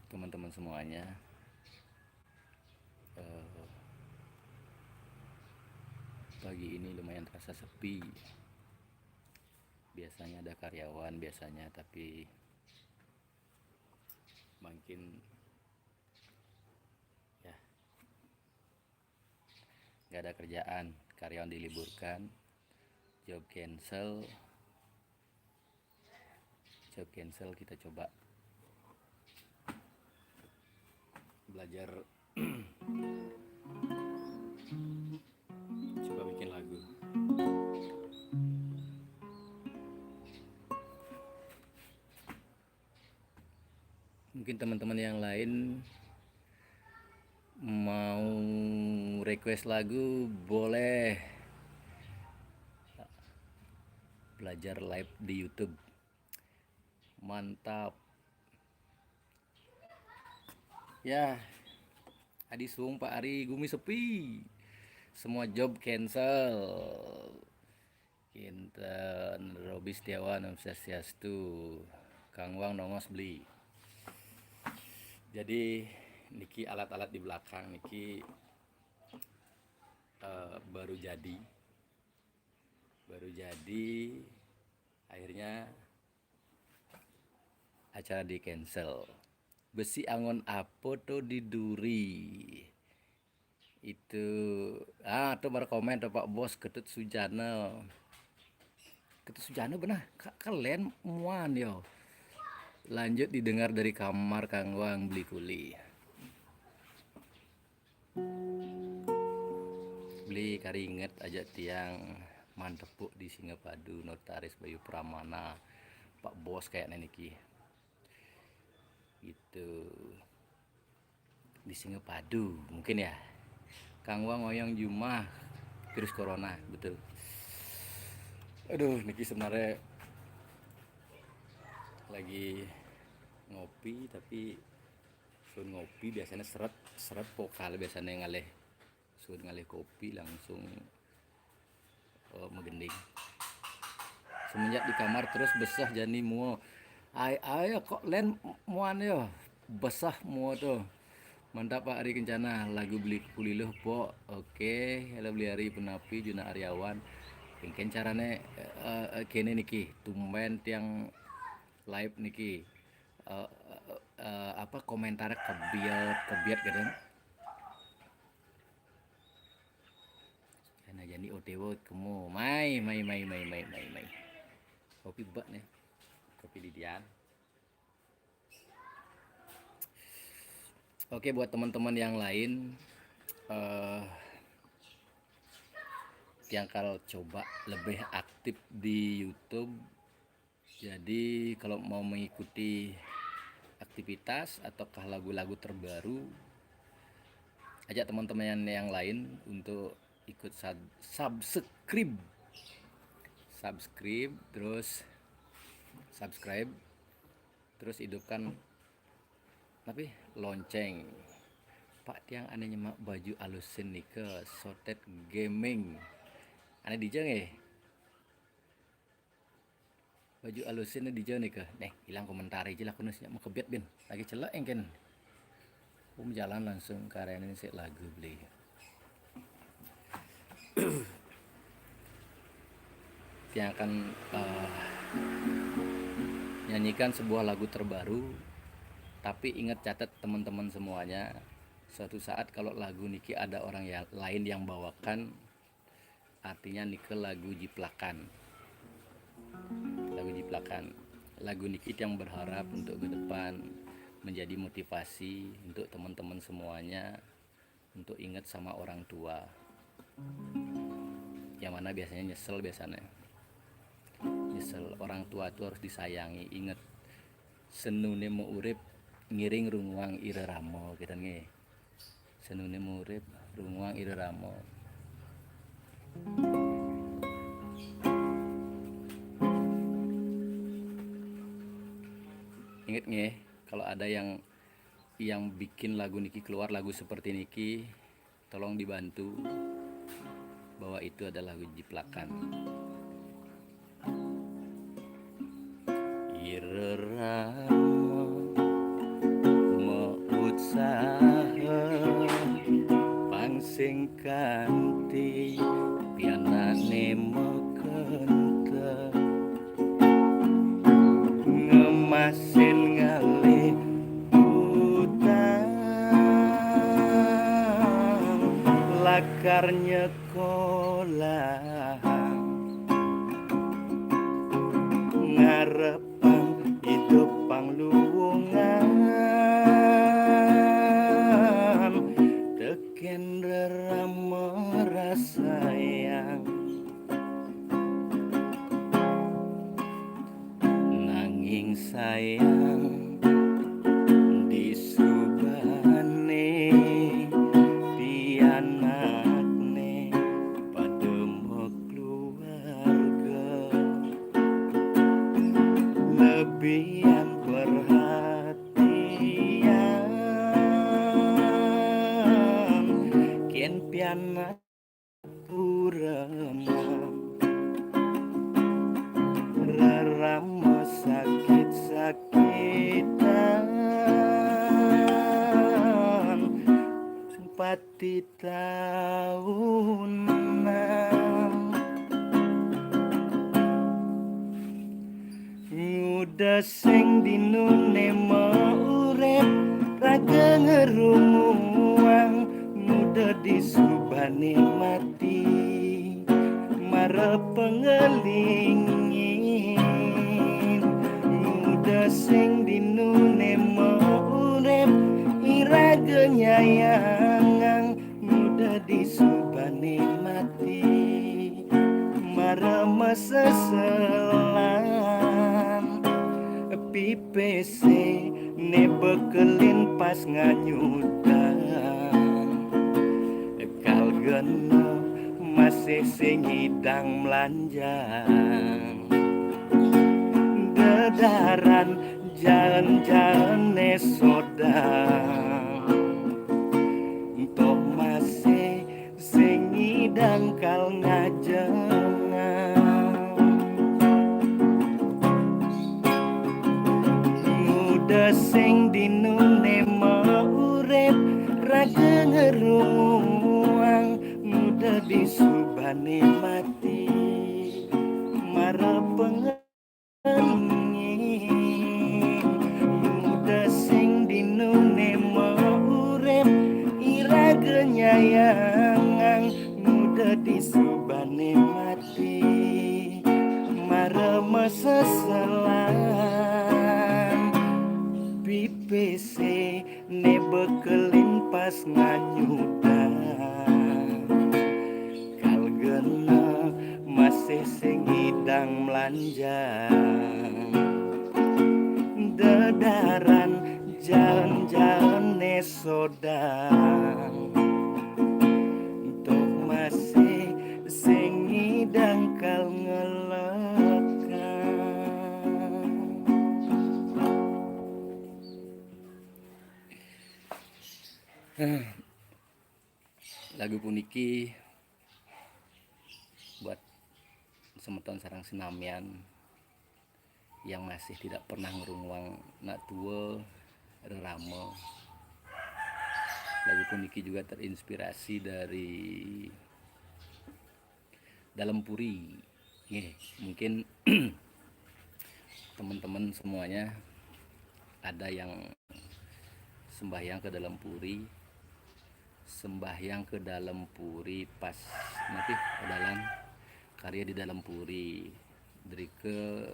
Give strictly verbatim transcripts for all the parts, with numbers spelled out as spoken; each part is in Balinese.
Teman-teman semuanya, eh, pagi ini lumayan terasa sepi. Biasanya ada karyawan, biasanya, tapi makin, ya, nggak ada kerjaan, karyawan diliburkan, job cancel, job cancel. Kita coba belajar, coba bikin lagu. Mungkin teman-teman yang lain mau request lagu, boleh. Belajar live di YouTube. Mantap. Ya, adi suung Pak Ari, gumi sepi. Semua job cancel. Kinten, Robi Setiawan, Om Swastiastu. Kang Wang nongos beli. Jadi, niki alat-alat di belakang niki, eh, baru jadi. Baru jadi, akhirnya acara di cancel. Besi angon apa tuh di duri? Itu, ah, tuh baru komen tuh Pak Bos, Ketut Sujana. Ketut Sujana benar, ka-, kalian muan yo. Lanjut didengar dari kamar Kang Wang beli kuli. Beli karinget aja tiang mantepuk di Singapadu, Notaris Bayu Pramana, Pak Bos kayak niki. Gitu. Di Singapadu mungkin ya. Kang Wang ngoyong jumah virus corona, betul. Aduh, niki sebenarnya lagi ngopi, tapi sun ngopi biasanya seret, seret vokal biasanya ngalih. Sun ngalih kopi langsung, eh, megending. Semenjak di kamar terus besah jani mua. Ai, ai, kok len muan yo. Besah mua tuh. Mantap Pak Ari Kencana, lagu beli kuliluh pok. Oke, halo beli Ari Penapi, Juna Aryawan. Mungkin carane, eh, eh, kene niki, tumben tiang live niki. Eh, eh, eh, apa komentar kebiat, kebiat gitu. Karena jadi O T W kemu. Mai, mai, mai, mai, mai, mai, mai. Kopi bak nih. Kopi didian. Oke, buat teman-teman yang lain, eh, yang kalau coba lebih aktif di YouTube, jadi kalau mau mengikuti aktivitas ataukah lagu-lagu terbaru, ajak teman-teman yang, yang lain untuk ikut sub-, subscribe. Subscribe, terus subscribe, terus hidupkan tapi lonceng. Pak tiang ane nyemak baju alusin nika, Sotet Gaming. Ane dija nggih? Baju alusin dija nika. Neh, hilang komentar aja lah, kunus nyak mau kebiat bin. Lagi celak engken. Um jalan langsung karyanin sik lagu beli. Tiang akan, eh, nyanyikan sebuah lagu terbaru. Tapi ingat, catat teman-teman semuanya, suatu saat kalau lagu niki ada orang yang lain yang bawakan, artinya nike lagu jiplakan. Lagu jiplakan. Lagu niki yang berharap untuk ke depan menjadi motivasi untuk teman-teman semuanya untuk ingat sama orang tua. Yang mana biasanya nyesel biasanya. Nyesel. Orang tua tuh harus disayangi. Ingat, senune mau urip ngiring runguang irerama, kita nggih. Senune mau urip runguang irerama. Ingat nggih, kalau ada yang yang bikin lagu niki keluar, lagu seperti niki, tolong dibantu bahwa itu adalah lagu jiplakan. Irerama Sing kanthi pianakne makenta, ngemasin ngalih utang, lakar nyekolah ngarepang idup pangluwungan, teken rerama rasayang. Nanging sayang, disubane pianakne pada makluwarga, lebihan perhatian ken pianak purana, rerama sakit-sakitan, pati taunan. Nguda sing dinune maurip, raga ngerumuang, nguda disubane mati, mara pangelingin. Nguda sing dinune maurip, iraga nyayangang, nguda disubane mati, mara maseselan. Pipise ne bekelin pas nganyudang, kalgena masih sing ngidang mlanjang. Dedaran jaen-jaene sodang, ento masih sing ngidang kal ngajengang. Nguda sing dinune maurip, raga ngerumuang, nguda disubane mati, mara pangelingin. Nguda sing dinune maurip, iraga nyayangang, nguda disubane mati, mara maseselan. Pipise ne bekelin pas nganyudang, kalgena masih sing ngidang mlanjang. Dedaran jaen-jaene sodang, ento masih sing ngidang kal ngelekang. Lagu puniki buat semeton sareng sinamian yang masih tidak pernah ngrunguang nak tua rerama. Lagu puniki juga terinspirasi dari Dalem Puri. Nggih, mungkin teman-teman semuanya ada yang sembahyang ke Dalem Puri, sembahyang ke Dalem Puri pas nanti dalam karya di Dalem Puri, drika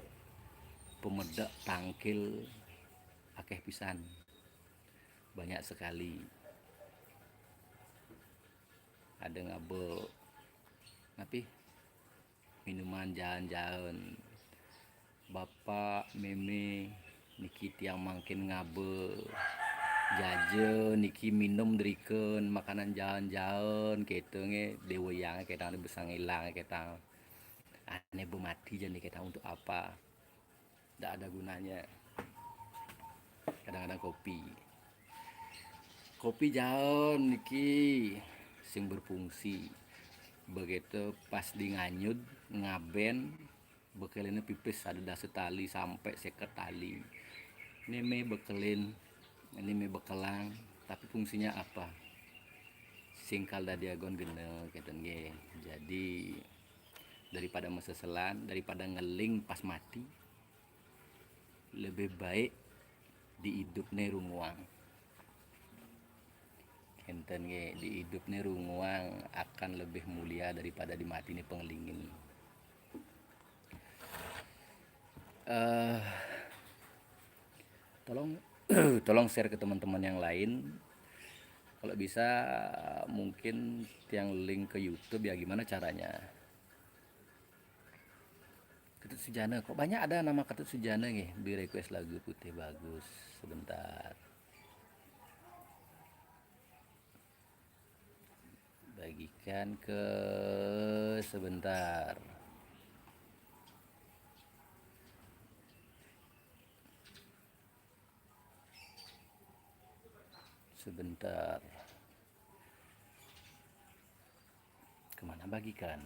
pemedek tangkil akeh pisan, banyak sekali. Ada ngaba napi minuman jaen-jaen. Bapak, meme, niki tiang mangkin ngaba jaja, niki minum drikan makanan jaen-jaen, keto nge, Dewa Yang ketang, besang ilang ketang. Ane bemati jani ketang untuk apa? Ndak ada gunanya. Kadang-kadang kopi. Kopi jaen niki sing berfungsi. Begitu pas di nganyud, ngaben, bekelinnya pipis, ada dasa tali sampai seket tali. Ini me bekelin, ini me bekelang, tapi fungsinya apa? singkal dadi agon genep, kénten nggih. Jadi, daripada maseselan, daripada ngeling pas mati, lebih baik diidupne runguang. Kénten nggih, diidupne runguang akan lebih mulia daripada dimatine pangelingin. Eh, tolong, tolong share ke teman-teman yang lain. Kalau bisa, mungkin tiang link ke YouTube, ya, gimana caranya? Ketut Sujana, kok banyak ada nama Ketut Sujana nih, di request lagu Putih Bagus. Sebentar. Bagikan ke, sebentar. Sebentar. Kemana bagikan?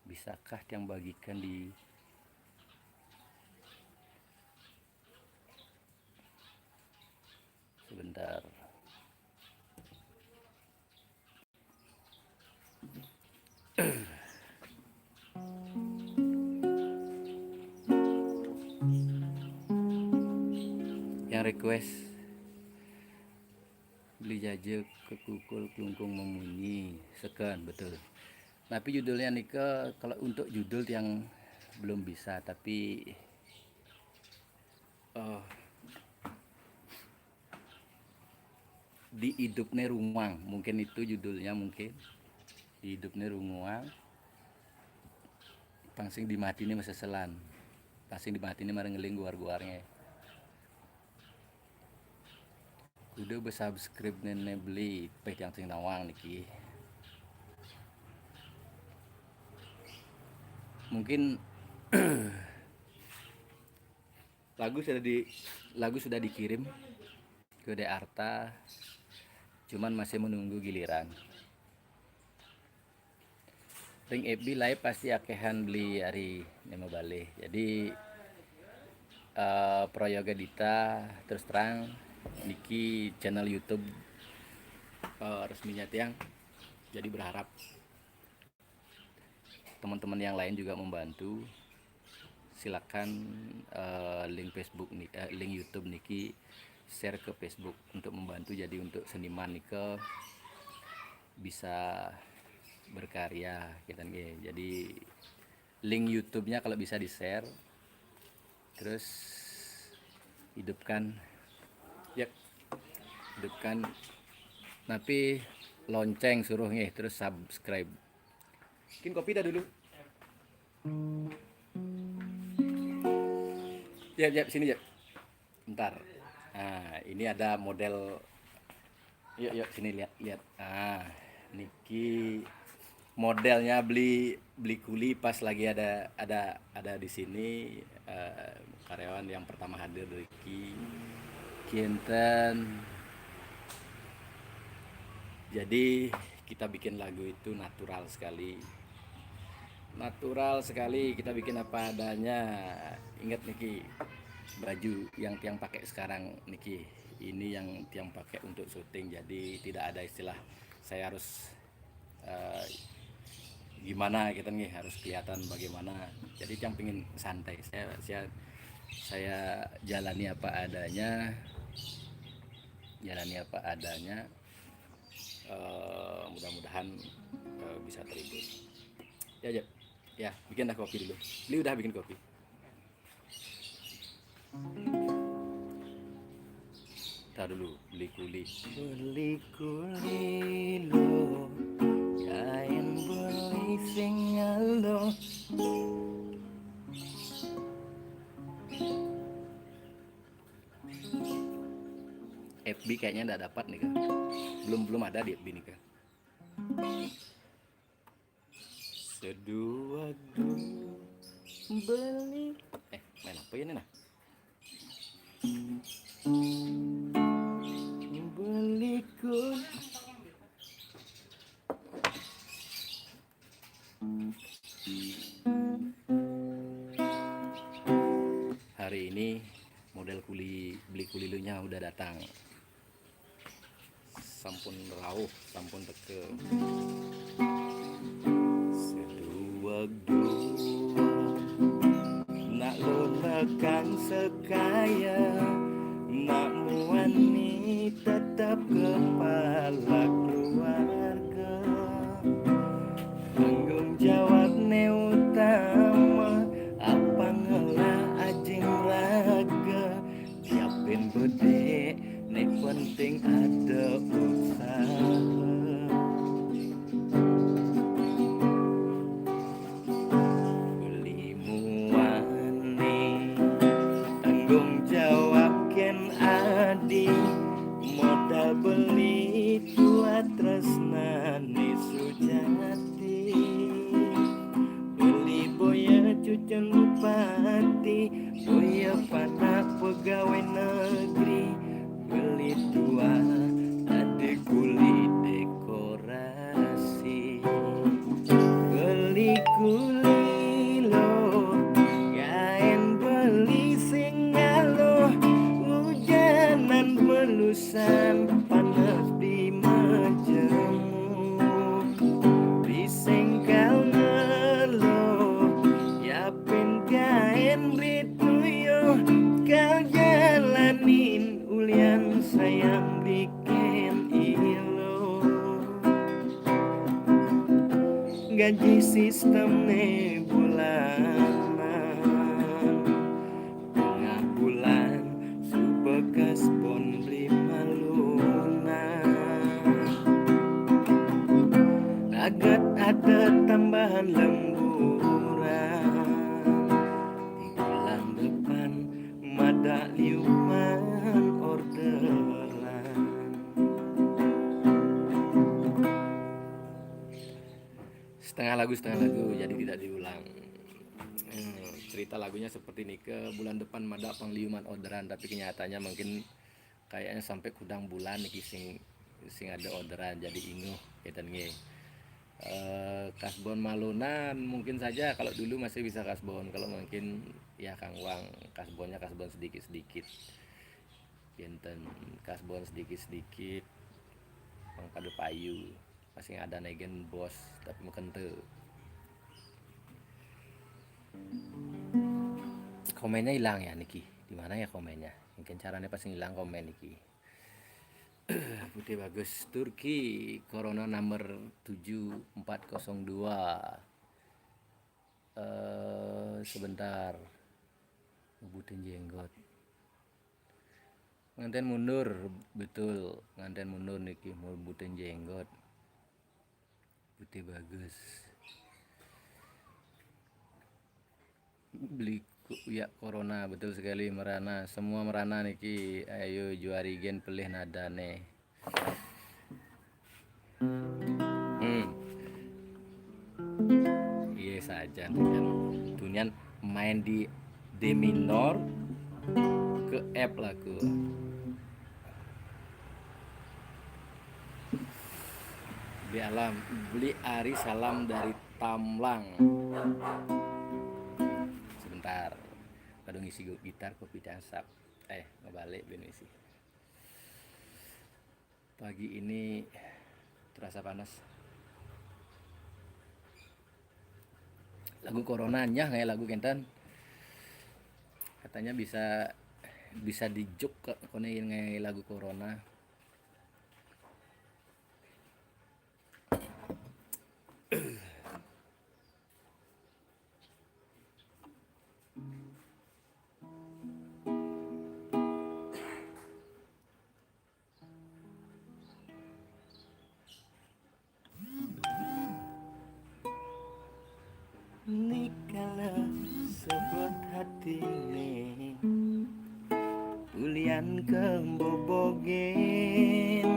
Bisakah tiang bagikan di, sebentar. Yang request Beli Jaja Kekukul Klungkung Memunyi, seken, betul. Tapi judulnya nika, kalau untuk judul yang belum bisa, tapi, eh, Diidupne Runguang, mungkin itu judulnya, mungkin. Diidupne Runguang. Pang sing dimatine maseselan. Pang sing dimatine marang ngeling guar-guarnge. Kuda besubscribe nene beli, peh tiang sing nawang niki. Mungkin lagu sudah di, lagu sudah dikirim ke Jakarta, cuman masih menunggu giliran. Ring F B live pasti akehan beli ari nema balih. Jadi, eh, Prayoga Dita, terus terang, niki channel YouTube, eh, resminya tiang. Jadi berharap teman-teman yang lain juga membantu. Silakan, eh, link Facebook ni, eh, link YouTube niki share ke Facebook untuk membantu, jadi untuk seniman nika bisa berkarya, gitu nggih. Jadi link YouTube-nya kalau bisa di-share, terus hidupkan, yep, hidupkan, tapi lonceng suruh nggih, terus subscribe. Bikin kopi dah dulu. Yep, yep, sini, yep. Ntar. Nah, ini ada model. Yuk, yuk, sini lihat, lihat. Ah, niki modelnya beli, beli kuli pas lagi ada, ada, ada di sini, eh, karyawan yang pertama hadir, Ricky. Kinten. Jadi kita bikin lagu itu natural sekali. Natural sekali, kita bikin apa adanya. Ingat niki, baju yang tiang pakai sekarang niki, ini yang tiang pakai untuk syuting. Jadi tidak ada istilah saya harus, eh, gimana, kita nih harus kelihatan bagaimana. Jadi tiang pingin santai. Saya, saya, saya jalani apa adanya, jalani apa adanya. Eh, mudah-mudahan, eh, bisa terhibur. Ya, Jep. Ya, bikin dah kopi dulu. Beli udah bikin kopi. Tar dulu, beli kuli. Beli kuli lo, kain beli sing alo. F B kayaknya ndak dapat nih, Kak. Belum, belum ada di F B nih, Kak. Seduh aduh beli. Eh, main apa ya ini, nah? Beli kuli. Hari ini model kuli, beli kuli lunya udah datang. Sampun rauh, sampun teka. Seduweg-duweg nak lona kang sekaya, nak muani tetep kepala keluarga. Tanggung jawab ne utama, apa ngelah ajeng raga. Siapin bedik, ne penting ada usaha. Beli muani, tanggung jawab ken adi, modal beli tua tresnane sujati. Beli boya cucun bupati, boya panak pegawai negeri, beli tua ade kuli dekorasi. Beli kuli lo, gaen beli sing ngalo, ujanan belusan panas di majemuk. Beli sengkal ngelo, yapin gaen beli tuyo, kal jalanin ulian sayang bikin ilo. Gaji sistem ne bulanan, tengah bulan suba kasbon beli malunan. Agat ada tambahan lemburan, di bulan depan mada liuman orderan. Setengah lagu, setengah lagu, jadi tidak diulang. Hmm, cerita lagunya seperti nika, bulan depan mada pang liuman orderan, tapi kenyataannya mungkin kayaknya sampai kudang bulan niki sing, sing ada orderan, jadi inguh, kenten nggih. Eh, kasbon malunan mungkin saja, kalau dulu masih bisa kasbon, kalau mungkin ya kangwang, kasbonnya kasbon sedikit-sedikit. Kenten, kasbon sedikit-sedikit, pang pada payu, masih ada negen bos, tapi meken te. Komennya hilang ya niki. Di mana ya komennya? Mungkin caranya pasti hilang komen niki. Putih Bagus, Turki, corona nomor tujuh empat kosong dua. Eh, sebentar. Ngebutin jenggot. Nganten mundur, betul. Nganten mundur niki, ngebutin jenggot. Putih Bagus. Beli ku-, ya, corona, betul sekali, merana. Semua merana niki, ayo juari gen pelih nadane. Hmm. Iya saja, tunian. Tunian main di D minor ke F lagu. Beli alam, beli Ari salam dari Tamlang. Sebentar. Kadung isi gitar kopi cansap. Eh, ngebalik beli isi. Pagi ini terasa panas. Lagu corona nyah ngai lagu kenten. Katanya bisa, bisa dijuk ke kone ngai lagu corona. Nikala sebet hatine, ulian kembobogen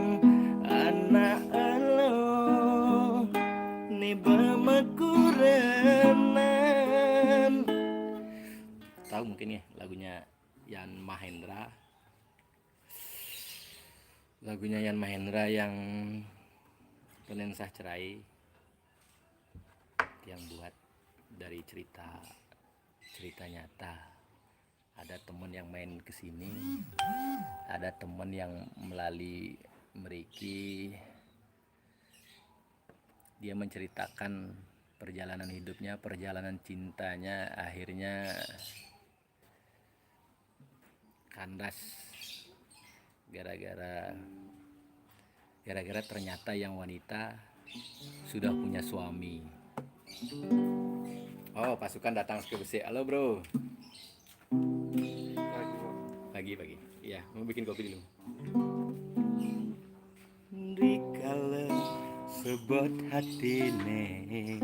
anak elo, ne bemekurenan. Tahu mungkin ya lagunya Yan Mahendra. Lagunya Yan Mahendra yang Penensah Cerai, yang buat dari cerita, cerita nyata. Ada teman yang main ke sini, ada teman yang melalui Mriki dia menceritakan perjalanan hidupnya, perjalanan cintanya, akhirnya kandas gara-gara gara-gara ternyata yang wanita sudah punya suami. Oh, pasukan datang ke besi. Halo, bro. Pagi, pagi. Iya, mau bikin kopi dulu. Rikala sebet hatine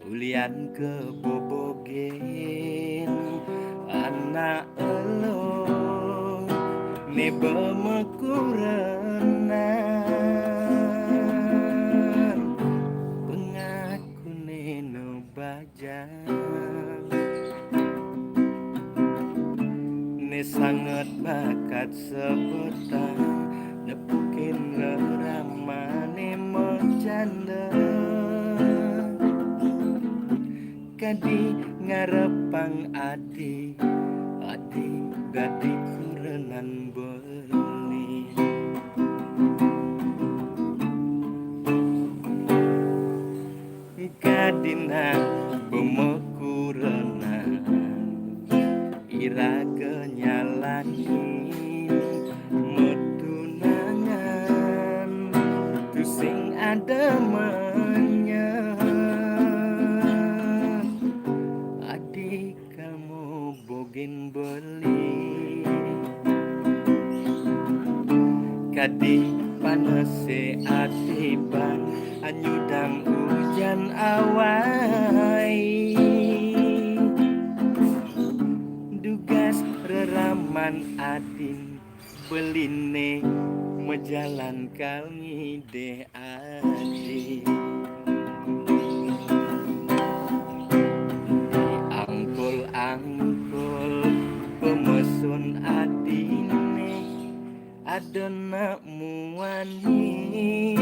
ulian kebobogin anak elo ne bemekurenan pengakune no bajang ne sanget bakat sebetan nepukin reramane mejanda kadi ngarepang adi adi dadi kurenan beli kadina bemekurenan iraga nyalani metunangan tusing ada manya adi kamu bogin beli kadi panase ati bang anyudang ujan awai dugas reraman adin beline mejalan kal ngideh adi angkul-angkul pemesun adine ada nak muani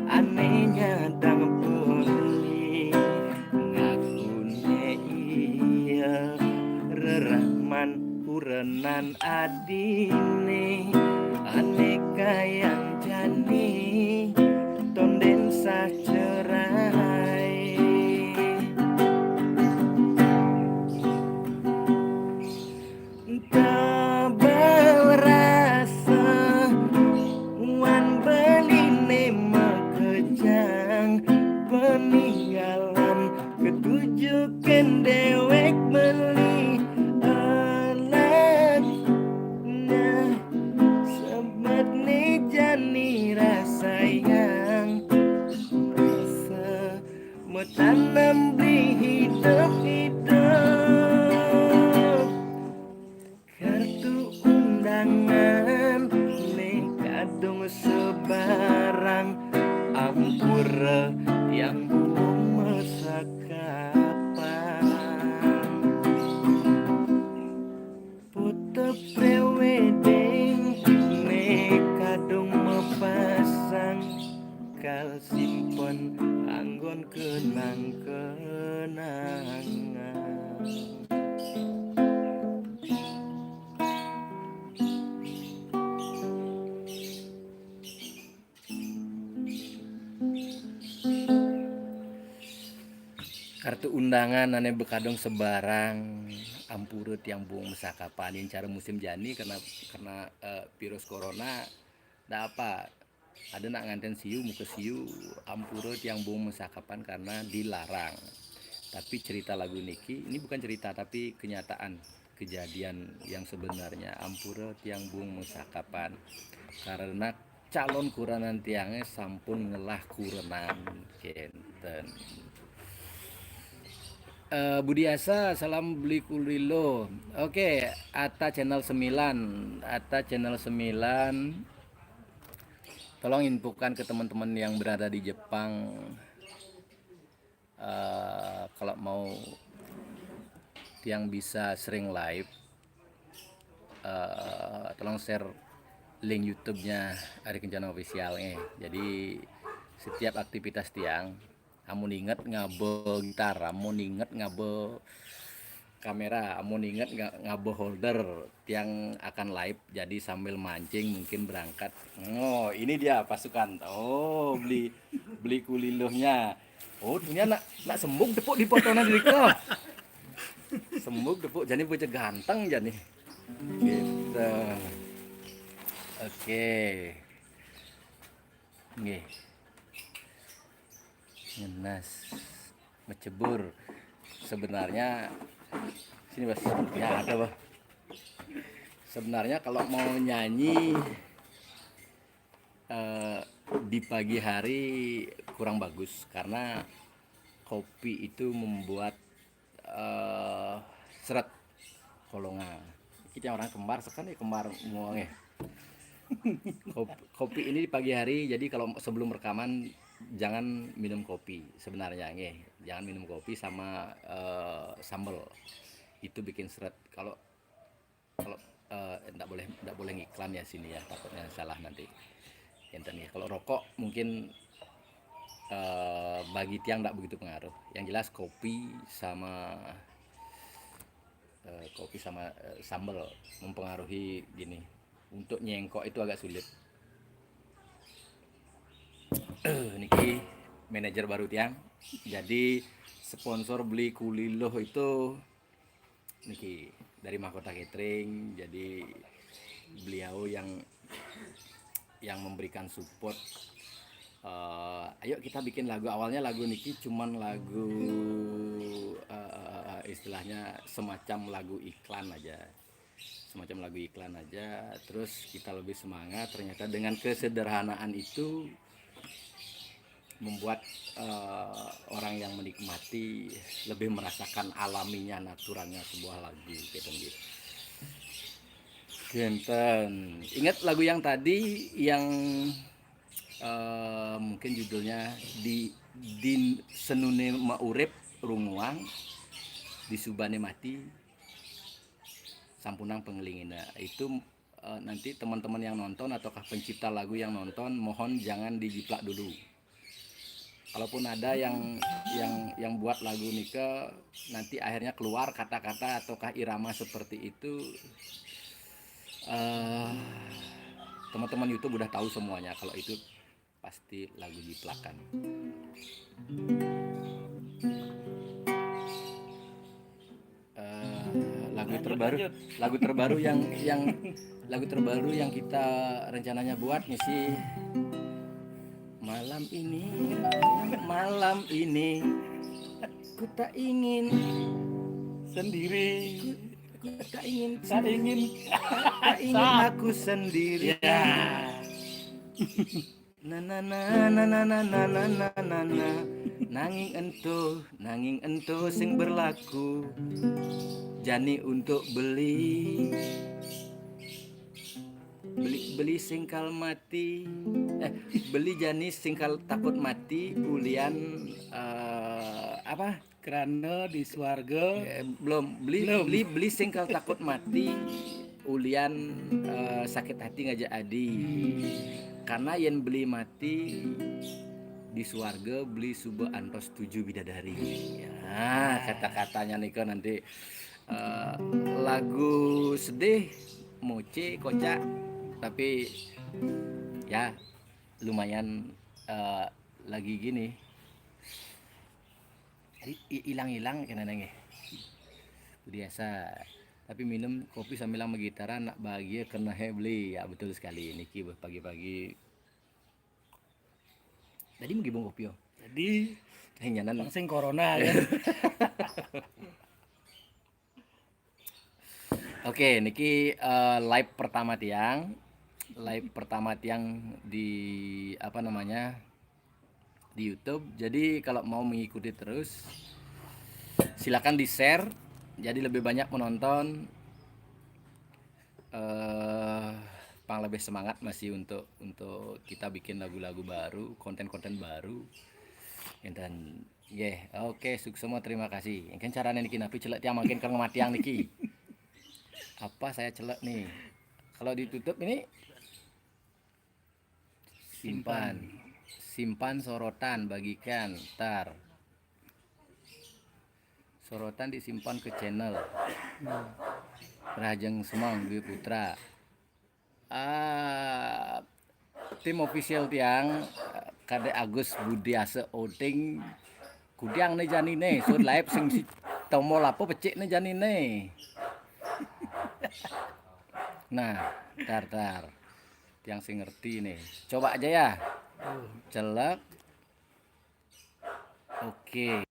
ane nyadang beli ngakune iya rerahman kurenan adine ane kayang jani tonden sah cerai Tebel rasa wan beline makejang peninggalan ketujuken dewek beli alat nah sebab ne jani rasa yang rasa metanam di hidup-hidup kartu undangan ne kadung sebarang ampura yang belum mesakapan foto pre-wedding ne kadung mepasang kal simpen anggon kenang-kenangan kartu undangan ane bekadung sebarang ampura tiang bung mesakapan cara musim jani karena karena uh, virus corona ndak apa ada nak nganten siu muka siu ampura tiang bung mesakapan karena dilarang tapi cerita lagu niki ini bukan cerita tapi kenyataan kejadian yang sebenarnya ampura tiang bung mesakapan karena calon kurenan tiangnya sampun ngelah kurenan kenten uh, Budi Asa salam beli kulilo oke Ata channel sembilan Ata channel sembilan tolong infokan ke teman-teman yang berada di Jepang uh, kalau mau yang bisa sering live uh, tolong share link YouTube-nya Ari Kencana Official nih. Jadi setiap aktivitas tiang amun inget ngabe gitar, amun inget ngabe kamera, amun inget nga-, ngabeuh holder, tiang akan live, jadi sambil mancing mungkin berangkat. Oh, ini dia pasukan. Oh, beli, beli kuliluhnya. Oh, dunia nak, nak sembug tepuk di fotonya diri kau. Sembug tepuk, jadi bocah ganteng jadi. Gitu. Oke. Nggih. Ngenas, mecebur. Sebenarnya sini, Bos. Ya, ada, Bos. Sebenarnya kalau mau nyanyi eh, di pagi hari kurang bagus karena kopi itu membuat eh, seret kolonga. Kita orang kembar sekan ya, kembar muang ya. Kopi, kopi ini di pagi hari, jadi kalau sebelum rekaman jangan minum kopi sebenarnya, nggih. Jangan minum kopi sama eh, sambal. Itu bikin seret. Kalau kalau eh, ndak boleh, ndak boleh ngiklan ya sini ya, takutnya salah nanti. Enten ya. Kalau rokok mungkin eh, bagi tiang ndak begitu pengaruh. Yang jelas kopi sama eh, kopi sama eh, sambal mempengaruhi gini. Untuk nyengkok itu agak sulit. Niki manajer baru tiang. Jadi sponsor beli kuliluh itu niki dari Mahkota Catering. Jadi beliau yang yang memberikan support. Eh, ayo kita bikin lagu. Awalnya lagu niki cuman lagu eh, istilahnya semacam lagu iklan aja, semacam lagu iklan aja. Terus kita lebih semangat, ternyata dengan kesederhanaan itu membuat eh, orang yang menikmati lebih merasakan alaminya, naturalnya sebuah lagu gitu gitu. Genten. Ingat lagu yang tadi yang eh, mungkin judulnya di di senune maurip runguang, di subane mati sampunang pengelingina. Itu eh, nanti teman-teman yang nonton ataukah pencipta lagu yang nonton, mohon jangan dijiplak dulu. Kalaupun ada yang yang yang buat lagu nika, nanti akhirnya keluar kata-kata ataukah irama seperti itu, eh, teman-teman YouTube udah tahu semuanya kalau itu pasti lagu jiplakan. Eh, lagu terbaru, lagu terbaru yang yang lagu terbaru yang kita rencananya buat misi malam ini, malam ini ku tak ingin sendiri, ku tak ingin, tak ingin, tak ingin aku sendiri. Ya. Na na na na na na na na na na na. Nanging ento, nanging ento sing berlaku. Jani untuk beli beli beli singkal mati. Eh, beli jani singkal takut mati ulian eh, apa? Kerana di swarga eh, belum beli belum. Beli beli singkal takut mati ulian eh, sakit hati ngajak adi. Karena yen beli mati di swarga beli suba antos tujuh bidadari. Ya, kata-katanya nika nanti eh, lagu sedih, moce, kocak, tapi ya lumayan eh, lagi gini. Jadi i- hilang-hilang kena nengeh. Biasa. Tapi minum kopi sambil magitaran nak bahagia kena he beli. Ya betul sekali. Niki beh, pagi-pagi. Tadi mau gibung kopi oh. Jadi Eh, nyanan. Langsung corona kan. Oke, niki eh, live pertama tiang. Live pertama tiang di apa namanya? Di YouTube. Jadi kalau mau mengikuti terus silakan di-share. Jadi lebih banyak menonton eh pang lebih semangat masih untuk untuk kita bikin lagu-lagu baru, konten-konten baru. Dan yeah, oke, suksma, terima kasih. Engken carane niki napi celek tiang mangkin kang matiang niki. Apa saya celek nih? Kalau ditutup ini simpan. Simpan sorotan, bagikan, tar. Sorotan disimpan ke channel. Rahajeng semeng Dwi Putra. Ah, tim official tiang, Kadek Agus Budiasa Oding, kudiang ne jani ne, suud live sing si tombol apa pecik ne jani ne. Nah, tar, tar. Tiang sing ngerti nih. Coba aja ya. Celek. Oke.